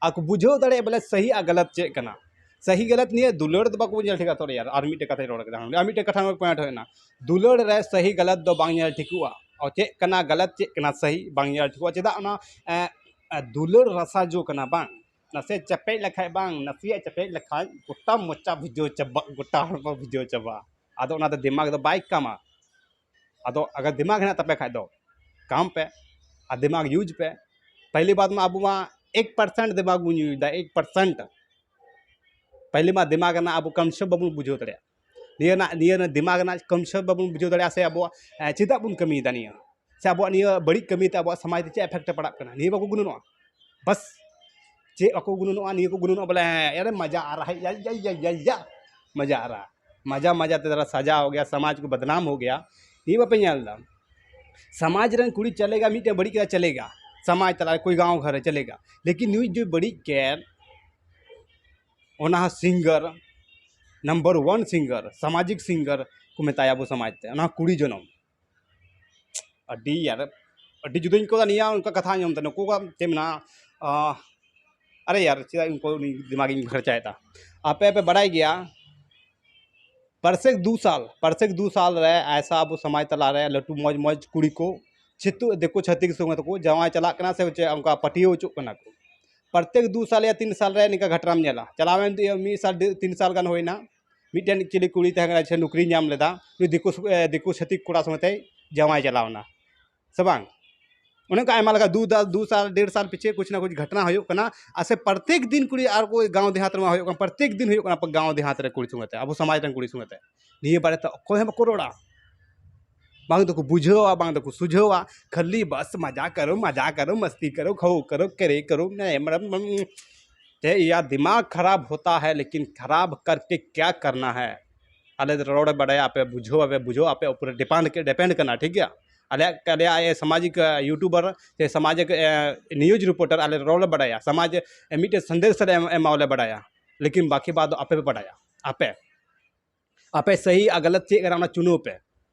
ᱟᱨ ᱠᱚ ᱵᱩᱡᱷᱟᱹᱣ ᱫᱟᱲᱮᱭᱟᱜᱼᱟ ᱵᱚᱞᱮ ᱥᱟᱹᱦᱤ ᱟᱨ ᱜᱟᱞᱟᱛ ᱪᱮᱫ ᱠᱟᱱᱟ᱾ ᱥᱟᱹᱦᱤ ᱜᱟᱞᱟᱛ ᱱᱤᱭᱟᱹ ᱫᱩᱞᱟᱹᱲ ᱫᱚ ᱵᱟᱠᱚ ᱧᱮᱞ ᱴᱷᱤᱠᱟ᱾ ᱛᱚ ᱭᱟᱨ, ᱟᱨ ᱢᱤᱫᱴᱮᱡ ᱠᱟᱛᱷᱟᱧ ᱨᱚᱲ ᱠᱮᱫᱟ, ᱟᱨ ᱢᱤᱫᱴᱮᱡ ᱠᱟᱛᱷᱟ ᱯᱚᱭᱮᱱᱴ ᱦᱩᱭᱱᱟ, ᱫᱩᱞᱟᱹᱲ ᱨᱮ ᱥᱟᱹᱦᱤ ᱜᱟᱞᱟᱛ ᱫᱚ ᱵᱟᱝ ᱧᱮᱞ ᱴᱷᱤᱠᱚᱜᱼᱟ᱾ ᱚ, ᱪᱮᱫ ᱠᱟᱱᱟ ᱜᱟᱞᱟᱛ, ᱪᱮᱫ ᱠᱟᱱᱟ ᱥᱟᱹᱦᱤ, ᱵᱟᱝ ᱧᱮᱞ ᱴᱷᱤᱠᱚᱜᱼᱟ᱾ ᱪᱮᱫᱟᱜ ᱚᱱᱟ, ᱮ, ᱮ, ᱫᱩᱞᱟᱹᱲ ᱨᱟᱥᱟ ᱡᱚ ᱠᱟᱱᱟ ᱵᱟᱝ, ᱱᱟᱥᱮ ᱪᱮᱯᱮᱡ ᱞᱮᱠᱷᱟᱡ ᱵᱟᱝ, ᱱᱟᱥᱮᱭᱟᱜ ᱪᱮᱯᱮᱡ ᱞᱮᱠᱷᱟᱡ ᱜᱚᱴᱟ ᱢᱚᱪᱟ ᱵᱷᱤᱡᱟᱹᱣ ᱪᱟᱵᱟᱜ, ᱜᱚᱴᱟ ᱦᱚᱲᱢᱚ ᱵᱷᱤᱡᱟᱹᱣ ᱪᱟᱵᱟᱜᱼᱟ᱾ ᱟᱫᱚ ᱚᱱᱟ ᱫᱚ ᱫᱤᱢᱟᱜᱽ ᱫᱚ ᱵᱟᱭ ᱠᱟᱢᱟ᱾ ᱟᱫᱚ ᱟᱜᱟᱨ ᱫᱤᱢᱟᱜᱽ ᱦᱮᱱᱟᱜ ᱛᱟᱯᱮ ᱠᱷᱟᱡ ᱫᱚ ᱠᱟᱢ ᱯᱮ, ᱟᱨ ᱫᱤᱢᱟᱜᱽ ᱤᱭᱩᱡᱽ ᱯᱮ᱾ ᱯᱟᱦᱞᱤ ᱵᱟᱛ ᱢᱟ ᱟᱵᱚ ᱢᱟ ᱮᱠ ᱯᱟᱨᱥᱮᱱᱴ ᱫᱤᱢᱟᱜᱽ ᱵᱚᱱ ᱤᱭᱩᱡᱽ ᱮᱫᱟ, ᱮᱠ ᱯᱟᱨᱥᱮᱱᱴ᱾ ᱯᱟᱦᱞᱤ ᱢᱟ ᱫᱤᱢᱟᱜᱽ ᱨᱮᱱᱟᱜ ᱟᱵᱚ ᱠᱚᱱᱥᱮᱯᱴ ᱵᱟᱵᱚᱱ ᱵᱩᱡᱷᱟᱹᱣ ᱫᱟᱲᱮᱭᱟᱜᱼᱟ᱾ ᱱᱤᱭᱟᱹ ᱨᱮᱱᱟᱜ, ᱱᱤᱭᱟᱹ ᱨᱮᱱᱟᱜ ᱫᱤᱢᱟᱜᱽ ᱨᱮᱱᱟᱜ ᱠᱚᱱᱥᱮᱯᱴ ᱵᱟᱵᱚᱱ ᱵᱩᱡᱷᱟᱹᱣ ᱫᱟᱲᱮᱭᱟᱜᱼᱟ, ᱥᱮ ᱟᱵᱚᱣᱟᱜ, ᱮ, ᱪᱮᱫᱟᱜ ᱵᱚᱱ ᱠᱟᱹᱢᱤᱭᱮᱫᱟ ᱱᱤᱭᱟᱹ, ᱥᱮ ᱟᱵᱚᱣᱟᱜ ᱱᱤᱭᱟᱹ ᱵᱟᱹᱲᱤᱡ ᱠᱟᱹᱢᱤ ᱛᱮ ᱟᱵᱚᱣᱟᱜ ᱥᱚᱢᱟᱡᱽ ᱨᱮ ᱪᱮᱫ ᱮᱯᱷᱮᱠᱴ ᱮ ᱯᱟᱲᱟᱜ ᱠᱟᱱᱟ, ᱱᱤᱭᱟᱹ ᱵᱟᱠᱚ ᱜᱩᱱᱟᱹᱱᱚᱜᱼᱟ᱾ ᱵᱟᱥ, ᱪᱮᱫ ᱵᱟᱠᱚ ᱜᱩᱱᱟᱹᱱᱚᱜᱼᱟ, ᱱᱤᱭᱟᱹ ᱠᱚ ᱜᱩᱱᱟᱹᱱᱚᱜᱼᱟ ᱵᱚᱞᱮ, ᱦᱮᱸ, ᱟᱨᱮ ᱢᱟᱡᱟ ᱟ ᱨᱟᱦᱟ ᱦᱮ, ᱭᱟ, ᱭᱟ, ᱭᱟ, ᱭᱟ, ᱭᱟ, ᱢᱟᱡᱟ ᱟ ᱨᱟᱦᱟ, ᱢᱟᱡᱟ, ᱢᱟᱡᱟ ᱛᱮ ᱡᱟᱨᱟ ᱥᱟᱡᱟ ᱦᱳ ᱜᱮᱭᱟ, ᱥᱚᱢᱟᱡᱽ ᱠᱚ ᱵᱚᱫᱱᱟᱢ ᱦᱳ ᱜᱮᱭᱟ, ᱱᱤᱭᱟᱹ ᱵᱟᱯᱮ ᱧᱮᱞ ᱮᱫᱟ? ᱥᱚᱢᱟᱡᱽ ᱨᱮᱱ ᱠᱩᱲᱤ ᱪᱟᱞᱮᱜᱟ, ᱢᱤᱫᱴᱮᱱ ᱵᱟᱹᱲᱤᱡ ᱠᱮᱫᱟ ᱪᱟᱞᱮᱜᱟ, ᱥᱚᱢᱟᱡᱽ ᱛᱟᱞᱟ ᱨᱮ ᱠᱳᱭ ᱜᱟᱶ ᱜᱷᱚᱨ ᱨᱮ ᱪᱟᱞᱮᱜᱟ, ᱞᱮᱠᱤᱱ ᱱᱩᱭ ᱡᱮ ᱵᱟᱹᱲᱤᱡ ᱠᱮᱫ, ᱚᱱᱟ ᱦᱚᱸ ᱥᱤᱝᱜᱟᱨ, ᱱᱟᱢᱵᱟᱨ ᱳᱣᱟᱱ ᱥᱤᱝᱜᱟᱨ, ᱥᱟᱢᱟᱡᱤᱠ ᱥᱤᱝᱜᱟᱨ ᱠᱚ ᱢᱮᱛᱟᱭᱟ ᱟᱵᱚ ᱥᱚᱢᱟᱡᱽ ᱛᱮ, ᱚᱱᱟ ᱦᱚᱸ ᱠᱩᱲᱤ ᱡᱚᱱᱚᱢ᱾ ᱟᱹᱰᱤ ᱭᱟᱨ, ᱟᱹᱰᱤ ᱡᱩᱫᱟᱹᱧ ᱟᱹᱭᱠᱟᱹᱣ ᱫᱟ ᱱᱤᱭᱟᱹ ᱚᱱᱠᱟ ᱠᱟᱛᱷᱟ ᱟᱸᱡᱚᱢ ᱛᱮ᱾ ᱱᱩᱠᱩ ᱠᱚ ᱪᱮᱫ ᱢᱮᱱᱟ, ᱟᱦ, ᱟᱨᱮ ᱭᱟᱨ, ᱪᱮᱫᱟᱜ ᱩᱱᱠᱩ ᱩᱱᱤ ᱫᱤᱢᱟᱜᱽ ᱤᱧ ᱠᱷᱚᱨᱪᱟᱭᱮᱫᱟ? ᱟᱯᱮ ᱯᱮ ᱵᱟᱲᱟᱭ ᱜᱮᱭᱟ, ᱯᱨᱚᱛᱮᱠ ᱫᱩ ᱥᱟᱞ, ᱯᱨᱚᱛᱮᱠ ᱫᱩ ᱥᱟᱞ ᱨᱮ ᱟᱭᱥᱟ ᱟᱵᱚ ᱥᱚᱢᱟᱡᱽ ᱛᱟᱞᱟ ᱨᱮ ᱞᱟᱹᱴᱩ ᱢᱚᱡᱽ ᱢᱚᱡᱽ ᱠᱩᱲᱤ ᱠᱚ ᱪᱷᱤᱛᱩ-, ᱫᱤᱠᱩ ᱪᱷᱟᱹᱛᱤᱠ ᱥᱚᱸᱜᱮ ᱛᱮᱠᱚ ᱡᱟᱶᱟᱭ ᱪᱟᱞᱟᱜ ᱠᱟᱱᱟ ᱥᱮ ᱪᱮᱫ ᱚᱱᱠᱟ ᱯᱟᱹᱴᱭᱟᱹᱣ ᱦᱚᱪᱚᱜ ᱠᱟᱱᱟ ᱠᱚ᱾ ᱯᱨᱚᱛᱮᱠ ᱫᱩ ᱥᱟᱞ ᱭᱟ ᱛᱤᱱ ᱥᱟᱞ ᱨᱮ ᱱᱤᱝᱠᱟ ᱜᱷᱟᱴᱱᱟᱢ ᱧᱮᱞᱟ᱾ ᱪᱟᱞᱟᱣᱮᱱ ᱫᱤᱭᱟᱹ ᱢᱤᱫ ᱥᱟᱞ, ᱰᱮ-, ᱛᱤᱱ ᱥᱟᱞ ᱜᱟᱱ ᱦᱩᱭᱱᱟ, ᱢᱤᱫᱴᱮᱱ ᱪᱤᱞᱤ ᱠᱩᱲᱤ ᱛᱟᱦᱮᱸ ᱠᱟᱱᱟ, ᱥᱮ ᱱᱩᱠᱨᱤ ᱧᱟᱢ ᱞᱮᱫᱟ, ᱩᱱᱤ ᱫᱤᱠᱩ ᱥᱚ-, ᱮ, ᱫᱤᱠᱩ ᱪᱷᱟᱹᱛᱤᱠ ᱠᱚᱲᱟ ᱥᱚᱸᱜᱮ ᱛᱮᱭ ᱡᱟᱶᱟᱭ ᱪᱟᱞᱟᱣ ᱮᱱᱟ, ᱥᱮ ᱵᱟᱝ? ᱚᱱᱮ ᱚᱱᱠᱟ ᱟᱭᱢᱟ ᱞᱮᱠᱟ ᱫᱩ ᱫᱟ-, ᱫᱩ ᱥᱟᱞ, ᱰᱮᱲ ᱥᱟᱞ ᱯᱤᱪᱷᱮ ᱠᱩᱪᱷ ᱱᱟ ᱠᱩᱪᱷ ᱜᱷᱚᱴᱱᱟ ᱦᱩᱭᱩᱜ ᱠᱟᱱᱟ᱾ ᱟᱨ ᱥᱮ ᱯᱨᱚᱛᱮᱠ ᱫᱤᱱ ᱠᱩᱲᱤ ᱟᱨ ᱠᱚ ᱜᱟᱶ ᱫᱮᱦᱟᱛ ᱨᱮᱢᱟ ᱦᱩᱭᱩᱜ ᱠᱟᱱᱟ, ᱯᱨᱚᱛᱮᱠ ᱫᱤᱱ ᱦᱩᱭᱩᱜ ᱠᱟᱱᱟ ᱜᱟᱶ ᱫᱮᱦᱟᱛ ᱨᱮ ᱠᱩᱲᱤ ᱥᱚᱸᱜᱮ ᱛᱮ, ᱟᱵᱚ ᱥᱚᱢᱟᱡᱽ ᱨᱮᱱ ᱠᱩᱲᱤ ᱥᱚᱸᱜᱮ ᱛᱮ᱾ ᱱᱤᱭᱟᱹ ᱵᱟᱨᱮ ᱛᱮ ᱚᱠᱚᱭ ᱦᱚᱸ ᱵᱟᱠᱚ ᱨᱚᱲᱟ, ᱵᱟᱝ ᱫᱚᱠᱚ ᱵᱩᱡᱷᱟᱹᱣᱟ, ᱵᱟᱝ ᱫᱚᱠᱚ ᱥᱩᱡᱷᱟᱹᱣᱟ, ᱠᱷᱟᱹᱞᱤ ᱵᱟᱥ ᱢᱟᱡᱟ ᱠᱟᱨᱳ, ᱢᱟᱡᱟ ᱠᱟᱨᱳ, ᱢᱟᱥᱛᱤ ᱠᱟᱨᱳ, ᱠᱷᱟᱣ ᱠᱟᱨᱳ, ᱠᱮᱨᱮ ᱠᱟᱨᱳ, ᱢᱮ-, ᱢᱮ-, ᱢᱮ-, ᱛᱮ ᱭᱟ ᱫᱤᱢᱟᱜᱽ ᱠᱷᱟᱨᱟᱵ ᱦᱳᱛᱟ ᱦᱟᱭ, ᱞᱮᱠᱤᱱ ᱠᱷᱟᱨᱟᱵ ᱠᱟᱨᱠᱮ ᱠᱭᱟ ᱠᱟᱨᱱᱟ ᱦᱟᱭ? ᱟᱞᱮ ᱫᱚ ᱨᱚᱲ ᱞᱮ ᱵᱟᱲᱟᱭᱟ, ᱟᱯᱮ ᱵᱩᱡᱷᱟᱹᱣ, ᱟᱯᱮ ᱵᱩᱡᱷᱟᱹᱣ, ᱟᱯᱮ ᱩᱯᱚᱨ ᱰᱤᱯᱮᱱᱰ, ᱰᱤᱯᱮᱱᱰ ᱠᱟᱱᱟ, ᱴᱷᱤᱠ ᱜᱮᱭᱟ? ᱟᱞᱮᱭᱟᱜ, ᱟᱞᱮᱭᱟᱜ ᱮ ᱥᱟᱢᱟᱡᱤᱠ, ᱮ, ᱭᱩᱴᱩᱵᱟᱨ ᱥᱮ ᱥᱟᱢᱟᱡᱤᱠ, ᱮ, ᱱᱤᱭᱩᱡᱽ ᱨᱤᱯᱳᱨᱴᱟᱨ, ᱟᱞᱮ ᱨᱚᱲ ᱞᱮ ᱵᱟᱲᱟᱭᱟ, ᱥᱚᱢᱟᱡᱽ, ᱮ, ᱢᱤᱫᱴᱮᱱ ᱥᱚᱱᱫᱮᱥ ᱞᱮ ᱮᱢ-, ᱮᱢᱟᱣ ᱞᱮ ᱵᱟᱲᱟᱭᱟ, ᱞᱮᱠᱤᱱ ᱵᱟᱠᱤ ᱵᱟᱫ ᱫᱚ ᱟᱯᱮ ᱯᱮ ᱵᱟᱲᱟᱭᱟ, ᱟᱯᱮ, ᱟᱯᱮ ᱥᱟᱹᱦᱤ ᱟᱨ ᱜᱟᱞᱟᱛ ᱪᱮᱫ ᱠᱟᱱᱟ ᱚᱱᱟ ᱪᱩᱱᱟᱹᱣ ᱯᱮ᱾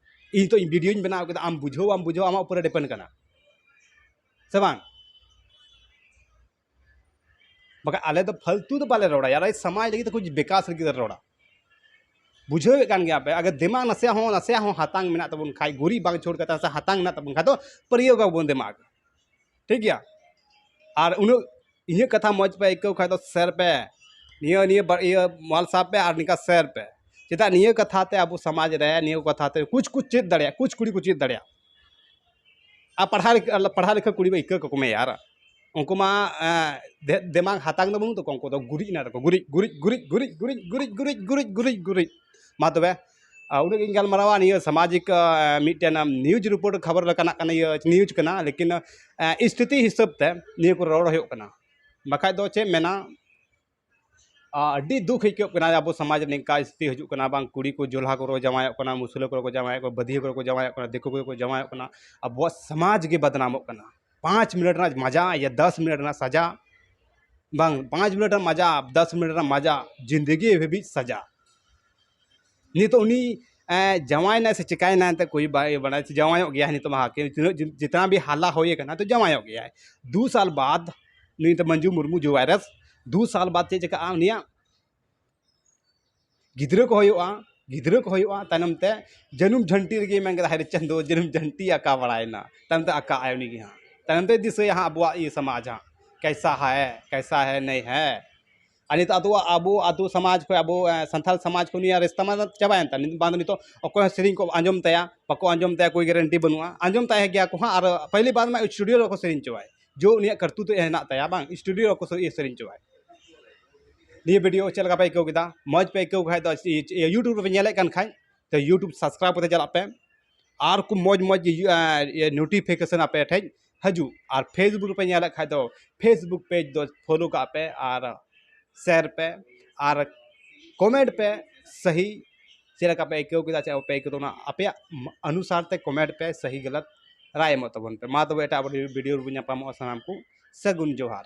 ᱤᱧ ᱛᱚ ᱤᱧ ᱵᱷᱤᱰᱤᱭᱳᱧ ᱵᱮᱱᱟᱣ ᱠᱮᱫᱟ, ᱟᱢ ᱵᱩᱡᱷᱟᱹᱣ ᱵᱟᱢ ᱵᱩᱡᱷᱟᱹᱣ ᱟᱢᱟᱜ ᱩᱯᱚᱨᱮ ᱰᱤᱯᱮᱱᱰ ᱠᱟᱱᱟ, ᱥᱮ ᱵᱟᱝ? ᱵᱟᱠᱷᱟᱡ ᱟᱞᱮ ᱫᱚ ᱯᱷᱟᱞᱛᱩ ᱫᱚ ᱵᱟᱞᱮ ᱨᱚᱲᱟ ᱭᱟᱨ, ᱟᱞᱮ ᱥᱚᱢᱟᱡᱽ ᱞᱟᱹᱜᱤᱫ ᱫᱚ ᱠᱩᱪ ᱵᱤᱠᱟᱥ ᱞᱟᱹᱜᱤᱫ ᱞᱮ ᱨᱚᱲᱟ᱾ ᱵᱩᱡᱷᱟᱹᱣᱮᱫ ᱠᱟᱱ ᱜᱮᱭᱟ ᱯᱮ, ᱟᱜᱟᱨ ᱫᱤᱢᱟᱜᱽ ᱱᱟᱥᱮᱭᱟᱜ ᱦᱚᱸ, ᱱᱟᱥᱮᱭᱟᱜ ᱦᱚᱸ ᱦᱟᱛᱟᱝ ᱢᱮᱱᱟᱜ ᱛᱟᱵᱚᱱ ᱠᱷᱟᱡ, ᱜᱩᱨᱤᱡ ᱵᱟᱝ ᱪᱷᱩᱲ ᱠᱟᱛᱮ ᱱᱟᱥᱮ ᱦᱟᱛᱟᱝ ᱢᱮᱱᱟᱜ ᱛᱟᱵᱚᱱ ᱠᱷᱟᱡ ᱫᱚ ᱯᱨᱤᱭᱳᱜᱽ ᱟᱵᱚᱱ ᱫᱤᱢᱟᱜᱽ, ᱴᱷᱤᱠ ᱜᱮᱭᱟ? ᱟᱨ ᱩᱱᱟᱹᱜ ᱤᱧᱟᱹᱜ ᱠᱟᱛᱷᱟ ᱢᱚᱡᱽ ᱯᱮ ᱟᱹᱭᱠᱟᱹᱣ ᱠᱷᱟᱡ ᱫᱚ ᱥᱮᱭᱟᱨ ᱯᱮ, ᱱᱤᱭᱟᱹ, ᱱᱤᱭᱟᱹ ᱵᱟ-, ᱤᱭᱟᱹ WhatsApp ᱯᱮ ᱟᱨ ᱱᱤᱝᱠᱟ ᱥᱮᱭᱟᱨ ᱯᱮ᱾ ᱪᱮᱫᱟᱜ ᱱᱤᱭᱟᱹ ᱠᱟᱛᱷᱟ ᱛᱮ ᱟᱵᱚ ᱥᱚᱢᱟᱡᱽ ᱨᱮ ᱱᱤᱭᱟᱹ ᱠᱟᱛᱷᱟ ᱛᱮ ᱠᱩᱪ ᱠᱩᱪ ᱪᱮᱫ ᱫᱟᱲᱮᱭᱟᱜᱼᱟ, ᱠᱩᱪ ᱠᱩᱲᱤ ᱠᱚ ᱪᱮᱫ ᱫᱟᱲᱮᱭᱟᱜᱼᱟ᱾ ᱟᱨ ᱯᱟᱲᱦᱟᱣ ᱞᱮᱠᱷᱟ, ᱯᱟᱲᱦᱟᱣ ᱞᱮᱠᱷᱟ ᱠᱩᱲᱤ ᱢᱟ ᱤᱠᱟᱹ ᱠᱟᱠᱚ ᱢᱮ ᱭᱟᱨ᱾ ᱩᱱᱠᱩ ᱢᱟ ᱮᱸ, ᱫᱮ-, ᱫᱮᱢᱟᱜᱽ ᱦᱟᱛᱟᱝ ᱫᱚ ᱵᱟᱹᱱᱩᱜ ᱛᱟᱠᱚᱣᱟ᱾ ᱩᱱᱠᱩ ᱫᱚ ᱜᱩᱨᱤᱡ ᱱᱟ ᱨᱮᱠᱚ ᱜᱩᱨᱤᱡ, ᱜᱩᱨᱤᱡ, ᱜᱩᱨᱤᱡ, ᱜᱩᱨᱤᱡ, ᱜᱩᱨᱤᱡ, ᱜᱩᱨᱤᱡ, ᱜᱩᱨᱤᱡ, ᱜᱩᱨᱤᱡ, ᱜᱩᱨᱤᱡ᱾ ᱢᱟ ᱛᱚᱵᱮ, ᱟᱨ ᱩᱱᱟᱹᱜ ᱜᱤᱧ ᱜᱟᱞᱢᱟᱨᱟᱣᱟ᱾ ᱱᱤᱭᱟᱹ ᱥᱟᱢᱟᱡᱤᱠ, ᱟᱸ, ᱢᱤᱫᱴᱮᱱ, ᱟᱢ, news report ᱠᱷᱚᱵᱚᱨ ᱞᱮᱠᱟᱱᱟᱜ ᱠᱟᱱᱟ, ᱤᱭᱟᱹ news ᱠᱟᱱᱟ, ᱞᱮᱠᱤᱱ, ᱟᱸ, ᱥᱛᱷᱤᱛᱤ ᱦᱤᱥᱟᱹᱵ ᱛᱮ ᱱᱤᱭᱟᱹ ᱠᱚ ᱨᱚᱲ ᱦᱩᱭᱩᱜ ᱠᱟᱱᱟ᱾ ᱵᱟᱠᱷᱟᱡ ᱫᱚ ᱪᱮᱫ ᱢᱮᱱᱟ, ᱟᱸ, ᱟᱹᱰᱤ ᱫᱩᱠ ᱟᱹᱭᱠᱟᱹᱜ ᱠᱟᱱᱟ᱾ ᱟᱵᱚ ᱥᱚᱢᱟᱡᱽ ᱨᱮ ᱱᱤᱝᱠᱟ ᱥᱛᱷᱤᱛᱤ ᱦᱤᱡᱩᱜ ᱠᱟᱱᱟ, ᱵᱟᱝ ᱠᱩᱲᱤ ᱠᱚ ᱡᱚᱞᱦᱟ ᱠᱚᱨᱮ ᱠᱚ ᱡᱟᱶᱟᱭᱚᱜ ᱠᱟᱱᱟ, ᱢᱩᱥᱞᱟᱹ ᱠᱚᱨᱮ ᱠᱚ ᱡᱟᱶᱟᱭᱚᱜ ᱠᱟᱱᱟ, ᱵᱟᱹᱫᱷᱤᱭᱟᱹ ᱠᱚᱨᱮ ᱠᱚ ᱡᱟᱶᱟᱭᱚᱜ ᱠᱟᱱᱟ, ᱫᱤᱠᱩ ᱠᱚᱨᱮ ᱠᱚ ᱡᱟᱶᱟᱭᱚᱜ ᱠᱟᱱᱟ᱾ ᱟᱵᱚᱣᱟᱜ ᱥᱚᱢᱟᱡᱽ ᱜᱮ ᱵᱟᱫᱱᱟᱢᱚᱜ ᱠᱟᱱᱟ᱾ ᱯᱟᱸᱪ ᱢᱤᱱᱤᱴ ᱨᱮᱱᱟᱜ ᱢᱟᱡᱟ ᱭᱟ ᱫᱟᱥ ᱢᱤᱱᱤᱴ ᱨᱮᱱᱟᱜ ᱥᱟᱡᱟ, ᱵᱟᱝ, ᱯᱟᱸᱪ ᱢᱤᱱᱤᱴ ᱨᱮᱱᱟᱜ ᱢᱟᱡᱟ, ᱫᱟᱥ ᱢᱤᱱᱤᱴ ᱨᱮᱱᱟᱜ ᱢᱟᱡᱟ, ᱡᱤᱱᱫᱮᱜᱤ ᱦᱟᱹᱵᱤᱡ ᱥᱟᱡᱟ᱾ ᱱᱤᱛᱚᱜ ᱩᱱᱤ, ᱮᱸ, ᱡᱟᱶᱟᱭᱮᱱᱟᱭ ᱥᱮ ᱪᱤᱠᱟᱭᱮᱱᱟᱭ ᱮᱱᱛᱮ ᱠᱳᱭ ᱵᱟᱭ ᱵᱟᱲᱟᱭ, ᱡᱟᱶᱟᱭᱚᱜ ᱜᱮᱭᱟᱭ ᱱᱤᱛᱚᱜ ᱢᱟ, ᱦᱟᱠᱤᱢ ᱛᱤᱱᱟᱹᱜ ᱡᱤ-, ᱡᱤᱛᱱᱟ ᱵᱷᱤ ᱦᱟᱞᱟ ᱦᱩᱭ ᱟᱠᱟᱱᱟ, ᱛᱚ ᱡᱟᱶᱟᱭᱚᱜ ᱜᱮᱭᱟᱭ᱾ ᱫᱩ ᱥᱟᱞ ᱵᱟᱫ ᱱᱩᱭ ᱫᱚ ᱢᱟᱹᱱᱡᱩ ᱢᱩᱨᱢᱩ ᱡᱳ ᱵᱷᱟᱭᱨᱟᱥ, ᱫᱩ ᱥᱟᱞ ᱵᱟᱫ ᱪᱮᱫ ᱪᱤᱠᱟᱹᱜᱼᱟ ᱩᱱᱤᱭᱟᱜ? ᱜᱤᱫᱽᱨᱟᱹ ᱠᱚ ᱦᱩᱭᱩᱜᱼᱟ, ᱜᱤᱫᱽᱨᱟᱹ ᱠᱚ ᱦᱩᱭᱩᱜᱼᱟ, ᱛᱟᱭᱱᱚᱢ ᱛᱮ ᱡᱟᱹᱱᱩᱢ ᱡᱷᱟᱹᱱᱴᱤ ᱨᱮᱜᱮ ᱢᱮᱱ ᱠᱮᱫᱟ, "ᱦᱟᱭ ᱨᱮ ᱪᱟᱸᱫᱚ, ᱡᱟᱹᱱᱩᱢ ᱡᱷᱟᱹᱱᱴᱤ ᱟᱠᱟ ᱵᱟᱲᱟᱭᱮᱱᱟ?" ᱛᱟᱭᱱᱚᱢ ᱛᱮ ᱟᱠᱟᱜᱼᱟᱭ ᱩᱱᱤ ᱜᱮ ᱦᱟᱸᱜ, ᱛᱟᱭᱱᱚᱢ ᱛᱮ ᱫᱤᱥᱟᱹᱭᱟ ᱦᱟᱸᱜ ᱟᱵᱚᱣᱟᱜ ᱤᱭᱟᱹ ᱥᱚᱢᱟᱡᱽ ᱦᱟᱸᱜ, ᱠᱮᱥᱟ ᱦᱟᱭ, ᱠᱮᱥᱟ ᱦᱟᱭ ᱱᱟᱭ ᱦᱟᱭ᱾ ᱟᱨ ᱱᱤᱛᱚᱜ ᱟᱫᱚ ᱟᱵᱚ ᱟᱹᱛᱩ ᱥᱚᱢᱟᱡᱽ ᱠᱷᱚᱱ, ᱟᱵᱚ, ᱮ, ᱥᱟᱱᱛᱟᱲ ᱥᱚᱢᱟᱡᱽ ᱠᱷᱚᱱ ᱱᱤᱭᱟᱹ ᱨᱤᱥᱛᱟ ᱢᱟ ᱪᱟᱵᱟᱭᱮᱱ ᱛᱟᱭ᱾ ᱵᱟᱝ ᱫᱚ ᱱᱤᱛᱚᱜ ᱚᱠᱚᱭ ᱦᱚᱸ ᱥᱮᱨᱮᱧ ᱠᱚ ᱟᱸᱡᱚᱢ ᱛᱟᱭᱟ, ᱵᱟᱠᱚ ᱟᱸᱡᱚᱢ ᱛᱟᱭᱟ, ᱠᱳᱭ ᱜᱟᱨᱮᱱᱴᱤ ᱵᱟᱹᱱᱩᱜᱼᱟ᱾ ᱟᱸᱡᱚᱢ ᱛᱟᱭ ᱜᱮᱭᱟ ᱠᱚ ᱦᱟᱸᱜ, ᱟᱨ ᱯᱟᱹᱦᱤᱞᱤ ᱵᱟᱨ ᱢᱟ ᱥᱴᱩᱰᱤᱭᱳ ᱨᱮᱠᱚ ᱥᱮᱨᱮᱧ ᱦᱚᱪᱚᱣᱟᱭ᱾ ᱡᱳ ᱩᱱᱤᱭᱟᱜ ᱠᱟᱹᱨᱛᱩᱛ ᱦᱮᱱᱟᱜ ᱛᱟᱭᱟ, ᱵᱟᱝ, ᱥᱴᱩᱰᱤᱭᱳ ᱨᱮᱠᱚ ᱥᱮᱨᱮᱧ ᱦᱚᱪᱚᱣᱟᱭ᱾ ᱱᱤᱭᱟᱹ ᱵᱷᱤᱰᱤᱭᱳ ᱪᱮᱫ ᱞᱮᱠᱟ ᱯᱮ ᱟᱹᱭᱠᱟᱹᱣ ᱠᱮᱫᱟ? ᱢᱚᱡᱽ ᱯᱮ ᱟᱹᱭᱠᱟᱹᱣ ᱠᱷᱟᱡ ᱫᱚ, ᱤᱭᱟᱹ, YouTube ᱨᱮᱯᱮ ᱧᱮᱞᱮᱫ ᱠᱟᱱ ᱠᱷᱟᱡ, ᱛᱚ YouTube subscribe ᱠᱟᱛᱮ ᱪᱟᱞᱟᱜ ᱯᱮ᱾ ᱟᱨ ᱠᱚ ᱢᱚᱡᱽ ᱢᱚᱡᱽ, ᱤᱭᱟᱹ, ᱤᱭᱟᱹ, notification ᱟᱯᱮ ᱴᱷᱮᱡ ᱦᱤᱡᱩᱜ᱾ ᱟᱨ Facebook ᱨᱮᱯᱮ ᱧᱮᱞᱮᱫ ᱠᱷᱟᱡ ᱫᱚ, Facebook page ᱫᱚ follow ᱠᱟᱜ ᱯᱮ ᱟᱨ share ᱯᱮ ᱟᱨ comment ᱯᱮ, ᱥᱟᱹᱦᱤ ᱪᱮᱫ ᱞᱮᱠᱟ ᱯᱮ ᱟᱹᱭᱠᱟᱹᱣ ᱠᱮᱫᱟ, ᱪᱮᱫ ᱵᱟᱯᱮ ᱟᱹᱭᱠᱟᱹᱣ ᱫᱟ, ᱚᱱᱟ ᱟᱯᱮᱭᱟᱜ ᱚᱱᱩᱥᱟᱨ ᱛᱮ comment ᱯᱮ, ᱥᱟᱹᱦᱤ ᱜᱟᱞᱟᱛ ᱨᱟᱭ ᱮᱢᱚᱜ ᱛᱟᱵᱚᱱ ᱯᱮ᱾ ᱢᱟ ᱛᱚᱵᱮ ᱮᱴᱟᱜ ᱵᱷᱤᱰᱤᱭᱳ ᱨᱮᱵᱚᱱ ᱧᱟᱯᱟᱢᱚᱜᱼᱟ᱾ ᱥᱟᱱᱟᱢ ᱠᱚ ᱥᱟᱹᱜᱩᱱ ᱡᱚᱦᱟᱨ᱾